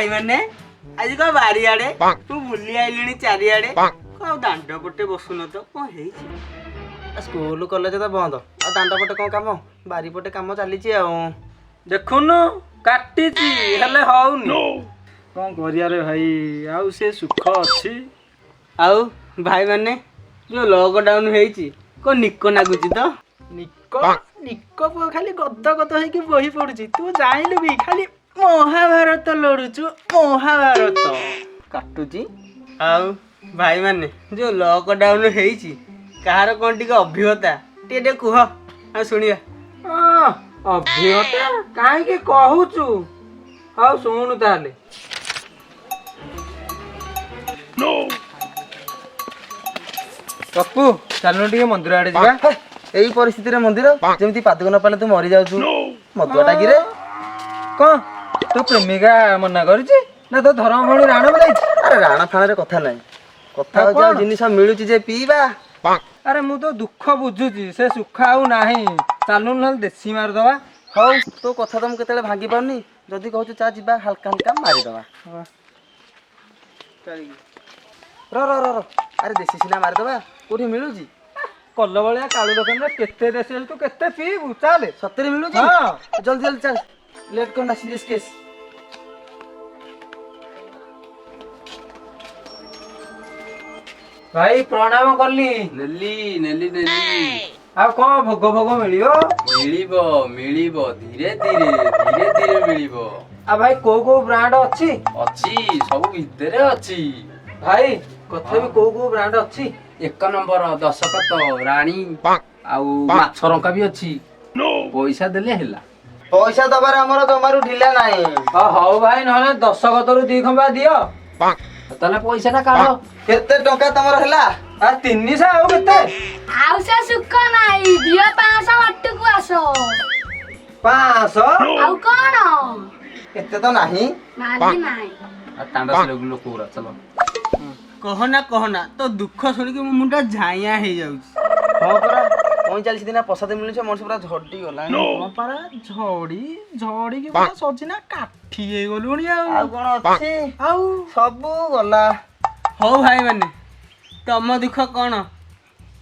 ଭାଇମାନେ, ଆଜି କଣ ବାରିଆଡେ ତୁ ବୁଲି ଆଇଲିଣି ଚାରିଆଡେ, କଣ ଆଉ ଦାଣ୍ଡ ପଟେ ବସୁନ ତ, କଣ ହେଇଛି? ସ୍କୁଲ କଲେଜ ତ ବନ୍ଦ, ଆଉ ଦାଣ୍ଡ ପଟେ କଣ କାମ? ବାରିପଟେ କାମ ଚାଲିଛି। ଆଉ ଦେଖୁନୁ, କାଟିଛି ହେଲେ ହଉନି। କଣ କରିବା ରେ ଭାଇ, ଆଉ ସେ ସୁଖ ଅଛି? ଆଉ ଭାଇମାନେ, ଯୋଉ ଲକଡାଉନ ହେଇଛି, କଣ ନିକ ନାଗୁଛି ତ? ନିକ ନିକ ପୁଅ ଖାଲି ଗଦ ଗଦ ହେଇକି ବହି ପଡୁଛି। ତୁ ଜାଣିଲୁ ବି ଖାଲି ମହାଭାରତ ଲଢୁଛୁ, ମହାଭାରତ। କାଟୁଛି। ଆଉ ଭାଇମାନେ, ଯୋଉ ଲକଡାଉନ ହେଇଛି, କାହାର କଣ ଟିକେ ଅଭିଜ୍ଞତା ଟିକେ ଟିକେ କୁହ, ଆଉ ଶୁଣିବା। ହଁ, ଅଭିଜ୍ଞତା କାହିଁକି କହୁଛୁ, ହଉ ଶୁଣୁ ତାହେଲେ। ପପୁ, ଚାଲୁନୁ ଟିକେ ମନ୍ଦିର ଆଡେ ଯିବା। ଏଇ ପରିସ୍ଥିତିରେ ମନ୍ଦିର? ଯେମିତି ପାଦୁକ ନ ପାଇଲେ ତୁ ମରି ଯାଉଛୁ, ମଦୁଆଟା କିରେ? କଣ ତୋ ପ୍ରେମିକା ମନା କରିଛି ନା ତୋ ଧରମ ଭଉଣୀ ରାଣ ବଜାଇଛି? ଆରେ, ରାଣ ଫାଣରେ କଥା ନାହିଁ, କଥା ଆଉ ହଉଛି ଆଉ କଣ? ଜିନିଷ ମିଳୁଛି ଯେ ପିଇବା। ଆରେ, ମୁଁ ତ ଦୁଃଖ ବୁଝୁଛି, ସେ ସୁଖ ଆଉ ନାହିଁ। ଚାଲୁନୁ, ନହେଲେ ଦେଶୀ ମାରିଦବା। ହଉ, ତୋ କଥା ତ ମୁଁ କେତେବେଳେ ଭାଙ୍ଗି ପାରୁନି। ଯଦି କହୁଛୁ ଚା ଯିବା, ହାଲକା ହାଲକା ମାରିଦବା। ର ର ର ର, ଆରେ ଦେଶୀ ସିନା ମାରିଦବା, କୋଉଠି ମିଳୁଛି? କଲ ଭଳିଆ କାଳୁ ଦୋକାନରେ କେତେ ଦେଶୀ ଅଛି, ତୁ କେତେ ପିଇବୁ? ଚାଲେ। ସତରେ ମିଳୁଛି? ହଁ। ଜଲ୍ଦି ଜଲ୍ଦି ଚାଲ, ଲେଟ୍ କରନା, ସିରିୟସ୍ କେସ୍। ଭାଇ, ପ୍ରଣାମ କଲି। ନେଲି ନେଲି ନେଲି। ଆଉ କଣ ଭୋଗ ଭୋଗ ମିଳିବ? ମିଳିବ ମିଳିବ, ଧୀରେ ଧୀରେ ଧୀରେ ଧୀରେ ମିଳିବ। ଆଉ ଭାଇ, କୋଉ କୋଉ ବ୍ରାଣ୍ଡ ଅଛି? ଅଛି, ସବୁ ଭିତରେ ଅଛି। ଭାଇ, ତଥାପି କୋଉ କୋଉ ବ୍ରାଣ୍ଡ ଅଛି? ଏକ ନମ୍ବର, ଦଶକତ, ରାଣୀ ଆଉ ମାଛ ରଙ୍କା ବି ଅଛି। ପଇସା ଦେଲେ ହେଲା। ପଇସା ଦବାର ଆମର ଜମାରୁ ଢିଲା ନାହିଁ। ହଁ, ହଉ ଭାଇ, ନହେଲେ ଦଶକତରୁ ଦି ଖମ୍ବା ଦିଅ। ତାହେଲେ ପଇସା ଟା କାଢ। କେତେ ଟଙ୍କା ତମର ହେଲା? ଆଉ 300, ଆଉ କେତେ? ଆଉ ସେ ସୁଖ ନାହିଁ, ଦିଅ 500, ବାଟକୁ ଆସ। 500? ଆଉ କଣ? ଏତେ ତ ନାହିଁ। ମାଗି ନାହିଁ। ଆଉ ଟାଣ୍ଡା ଲୋକ ଗୁରା, ଚାଲ। କହନା କହନା, ତୋ ଦୁଃଖ ଶୁଣିକି ମୋ ମୁଣ୍ଡ ଝାଇଁଆ ହେଇଯାଉଛି। ହଁ ପରା, 45 ଦିନ ପ୍ରସାଦ ମିଳୁଛି, ମଣିଷ ପୁରା ଝଡ଼ି ଗଲାଣି। ହଁ ପରା, ଝଡି ଝଡିକି ପୁରା ସଜିନା କାଠି ହେଇଗଲୁଣି। ଆଉ ଆଉ କଣ ଅଛି? ଆଉ ସବୁ ଗଲା। ହଉ ଭାଇମାନେ, ତମ ଦୁଃଖ କଣ?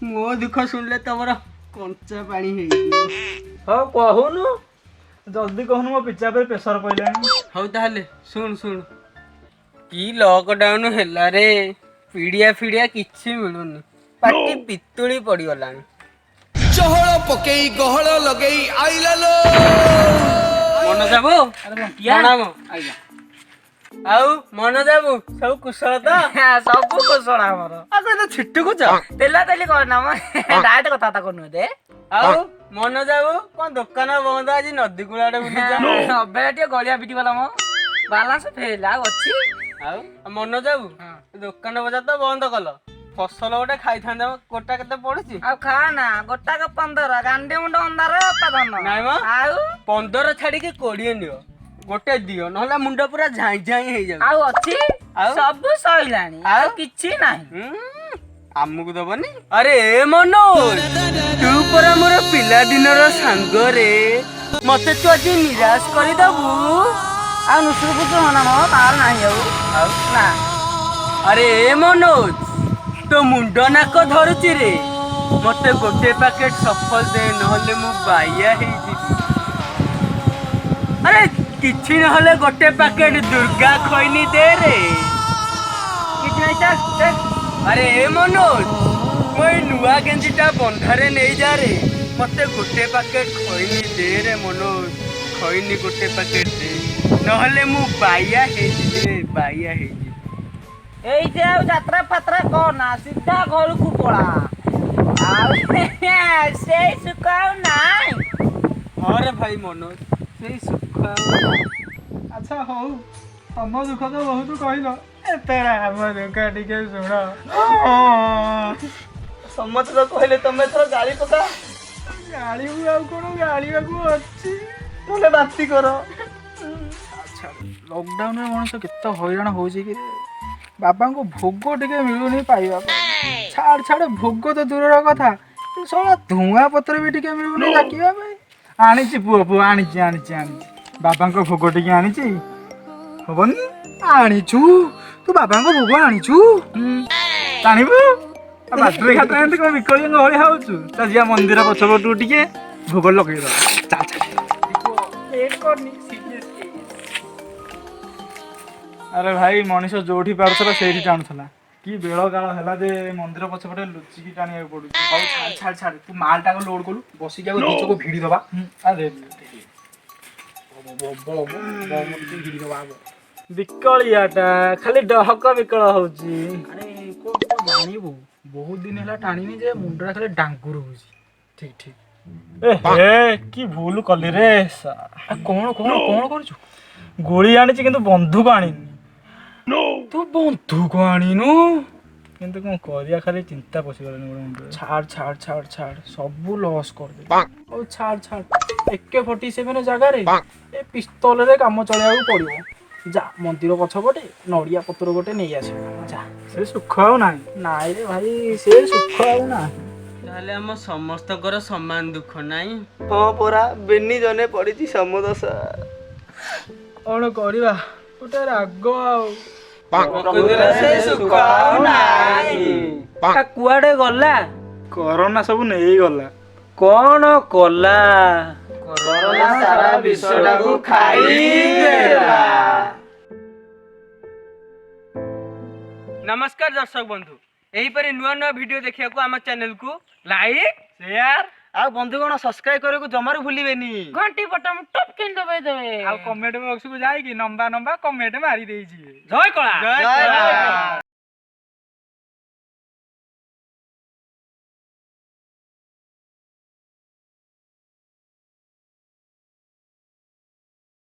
ମୋ ଦୁଃଖ ଶୁଣିଲେ ତମର କଞ୍ଚା ପାଣି ହେଇଯିବ। ହଉ କହୁନୁ, ଜଲ୍ଦି କହୁନୁ, ମୋ ପିଚା ଉପରେ ପ୍ରେସର ପଇଲାଣି। ହଉ ତାହେଲେ ଶୁଣ ଶୁଣ। କି ଲକଡାଉନ ହେଲା ରେ, ପିଡ଼ିଆ ଫିଡ଼ିଆ କିଛି ମିଳୁନି, ପାଟି ପିତୁଳି ପଡ଼ିଗଲାଣି। ଚହଳ ପକେଇ ଗହଳ ଲଗେଇ ଆଇଲା ଲୋ। ମନୋଜ ବାବୁ, ପ୍ରଣାମ। ଆଉ ମନୋଜ ବାବୁ, ସବୁ କୁଶଳ ତ? ସବୁ କୁଶଳ ଆମର। ଆଉ କଣ ଛିଟୁକୁଛ? ତେଲା ତେଲି କରନା ମ, ଡାଇରେକ୍ଟ କଥାବାର୍ତ୍ତା କରୁନୁ ଦେ। ଆଉ ମନୋଜ ବାବୁ, କଣ ଦୋକାନ ବନ୍ଦ, ଆଜି ନଦୀ କୂଳ ଆଡେ ବୁଲୁଛ? ଅବେଳା ଟିକେ ଗଳିଆ ପିଟି ଗଲା ମ, ବାଲାନ୍ସ ଫେଲ ଆଉ ଅଛି। ଆଉ ମନୋଜ ବାବୁ, ଦୋକାନ ବଜାର ତ ବନ୍ଦ କଲ, ଫସଲ ଗୋଟେ ଖାଇଥାନ୍ତେ, ଗୋଟା କେତେ ପଡୁଛି? ଆଉ ଖା ନା, ଗୋଟାକ 15, ଗାଣ୍ଡି ମୁଣ୍ଡ ଅନ୍ଧାର ଧନ। ନାଇଁ ମ। ଆଉ 15 ଛାଡିକି 20 ନିଅ, ଗୋଟେ ଦିଅ, ନହେଲେ ମୁଣ୍ଡ ପୁରା ଝାଇଁ ଝାଇଁ ହେଇଯାଉଛି। ଆଉ ଅଛି? ଆଉ? ସବୁ ସଇଲାଣି, ଆଉ କିଛି ନାହିଁ। ଆମକୁ ଦବନି? ଆରେ ଏ ମନୋଜ, ତୁ ପରା ମୋର ପିଲାଦିନର ସାଙ୍ଗରେ, ମତେ ତୁ ଆଜି ନିରାଶ କରିଦବୁ? ଆଉ ନୁସୁରୁ ଫୁସୁରୁ ହନା ମ, ମାଲ ନାହିଁ ଆଉ। ଆଉ ନା। ଆରେ ଏ ମନୋଜ, ତୋ ମୁଣ୍ଡ ନାକ ଧରୁଛି ରେ, ମତେ ଗୋଟେ ପ୍ୟାକେଟ ସଫଲ ଦେ, ନହେଲେ ମୁଁ ବାଇଆ ହେଇଯିବି। ଆରେ, କିଛି ନହେଲେ ଗୋଟେ ପ୍ୟାକେଟ ଦୁର୍ଗା ଖଇନି ଦେ ରେ। କିଛି ନାହିଁ, ଚାଲ ଚାଲ। ଆରେ ଏ ମନୋଜ, ମୋ ଏଇ ନୂଆ ଗେଞ୍ଜିଟା ବନ୍ଧାରେ ନେଇଯା ରେ, ମତେ ଗୋଟେ ପ୍ୟାକେଟ ଖଇନି ଦେ ରେ ମନୋଜ, ଖଇନି ଗୋଟେ ପ୍ୟାକେଟ ଦେ, ନହେଲେ ମୁଁ ବାଇଆ ହେଇଯିବି ରେ, ବାଇଆ ହେଇଯିବି। ଏଇଠି ଆଉ ଯାତ୍ରା ଫାତ୍ରା କରନା, ସିଧା ଘରକୁ ପଳା। ଆଉ ସେଇ ସୁଖ ଆଉ ନାଇଁ। ହଁ ରେ ଭାଇ ମନୋଜ, ସେଇ ସୁଖ ଆଉ ନାହିଁ। ଆଚ୍ଛା ହଉ, ତମ ଦୁଃଖ ତ ବହୁତ କହିଲ, ଏଥର ଆମ ଦୁଃଖ ଟିକେ ଶୁଣ। ସମସ୍ତେ ତ କହିଲେ, ତମେ ଏଥର ଗାଳି ପକା। ଗାଳିବୁ ଆଉ କଣ ଗାଳିବାକୁ ଅଛି? ନହେଲେ ବାନ୍ତି କର। ଆଚ୍ଛା, ଲକଡାଉନରେ ମଣିଷ କେତେ ହଇରାଣ ହଉଛି କି ରେ। ବାବାଙ୍କୁ ଭୋଗ ଟିକେ ମିଳୁନି ପାଇବା ପାଇଁ। ଛାଡ଼ ଛାଡ଼, ଭୋଗ ତ ଦୂରର କଥା, ଏ ଶଳା ଧୂଆଁ ପତ୍ର ବି ଟିକେ ମିଳୁନି ଡାକିବା ପାଇଁ। ଆଣିଛି ପୁଅ, ପୁଅ ଆଣିଛି, ଆଣିଛି ଆଣିଛି, ବାବାଙ୍କ ଭୋଗ ଟିକେ ଆଣିଛି, ହବନି? ଆଣିଛୁ ତୁ ବାବାଙ୍କ ଭୋଗ ଆଣିଛୁ? ଟାଣିବୁ ଆଉ ବାଟରେ ଘାଟରେ ଏମିତି କଣ ବିକଳିଙ୍କ ଭଳିଆ ହଉଛୁ? ଚାଲ ଯିବା ମନ୍ଦିର ପଛପଟୁ ଟିକେ ଭୋଗ ଲଗେଇଦବା। ଚାଲ ଚାଲ। ଲେଟ୍ କରନି, ସିରିୟସ୍। ଆରେ ଭାଇ, ମଣିଷ ଯୋଉଠି ପାରୁଥିଲା ସେଇଠି ଟାଣୁଥିଲା। କି ବେଳ କାଳ ହେଲା ଯେ ମନ୍ଦିର ପଛପଟେ ଲୁଚିକି ଟାଣିବାକୁ ପଡୁଛି। ହଉ ଛାଡ଼ ଛାଡ଼ ଛାଡ଼, ତୁ ମାଲଟାକୁ ଲୋଡ କଲୁ, ବସିକି ଆଉ ଦି ଚକ ଭିଡ଼ି ଦବା। ଆରେ ଭିଡ଼ି ଦବା। ବିକଳିଆଟା ଖାଲି ଡହକ ବିକଳ ହଉଛି। ଆରେ କଣ ଜାଣିବୁ, ବହୁତ ଦିନ ହେଲା ଟାଣିନି ଯେ ମୁଣ୍ଡଟା ଖାଲି ଡାଙ୍ଗୁର ହଉଛି। ଠିକ ଠିକ। ଏ ହେ, କି ଭୁଲ କଲି ରେ। କଣ କଣ କଣ କରୁଛୁ? ଗୁଳି ଆଣିଛି କିନ୍ତୁ ବନ୍ଧୁକ ଆଣିନି। ତୁ ବନ୍ଧୁକ ଆଣିନୁ? କିନ୍ତୁ କଣ କରିବା, ଖାଲି ଚିନ୍ତା ପଶିଗଲାଣି ମୋର ମୁଣ୍ଡରେ। ଛାଡ଼ ଛାଡ଼ ଛାଡ଼ ଛାଡ଼, ସବୁ ଲସ୍ କରିଦେଲି। ହଉ ଛାଡ଼ ଛାଡ଼, AK-47 ଜାଗାରେ ଏ ପିସ୍ତଲରେ କାମ ଚଳେଇବାକୁ ପଡ଼ିବ। ଯା, ମନ୍ଦିର ପଛପଟେ ନଡ଼ିଆ ପତ୍ର ଗୋଟେ ନେଇ ଆସିବ, ଯା। ସେ ସୁଖ ଆଉ ନାହିଁ। ନାଇଁ ରେ ଭାଇ, ସେ ସୁଖ ଆଉ ନାହିଁ। ତାହେଲେ ଆମ ସମସ୍ତଙ୍କର ସମାନ ଦୁଃଖ ନାହିଁ? ହଁ ପରା, ବେନି ଜନେ ପଡ଼ିଛି ସମଦଶା। କଣ କରିବା, ଗୋଟେ ରାଗ ଆଉ। ସେ ସୁଖ ଆଉ ନାହିଁ। କୁଆଡେ ଗଲା? କରୋନା ସବୁ ନେଇଗଲା। କଣ କଲା? କରୋନା ସାରା ବିଶ୍ୱଟାକୁ ଖାଇଦେଲା। ନମସ୍କାର ଦର୍ଶକ ବନ୍ଧୁ, ଏହିପରି ନୂଆ ନୂଆ ଭିଡ଼ିଓ ଦେଖିବାକୁ ଆମ ଚ୍ୟାନେଲକୁ ଲାଇକ୍, ସେୟାର ଆଉ ବନ୍ଧୁଗଣ ସବସ୍କ୍ରାଇବ କରିବାକୁ ଜମାରୁ ଭୁଲିବେନି। ଘଣ୍ଟି ବଟମ ଟପ୍ କିଣି ଦବେଇ ଦେବେ। ଆଉ କମେଣ୍ଟ ବକ୍ସକୁ ଯାଇକି ଲମ୍ବା ଲମ୍ବା କମେଣ୍ଟ ମାରି ଦେଇଛି। ଜୟ କଳା। ଜୟ କଳା।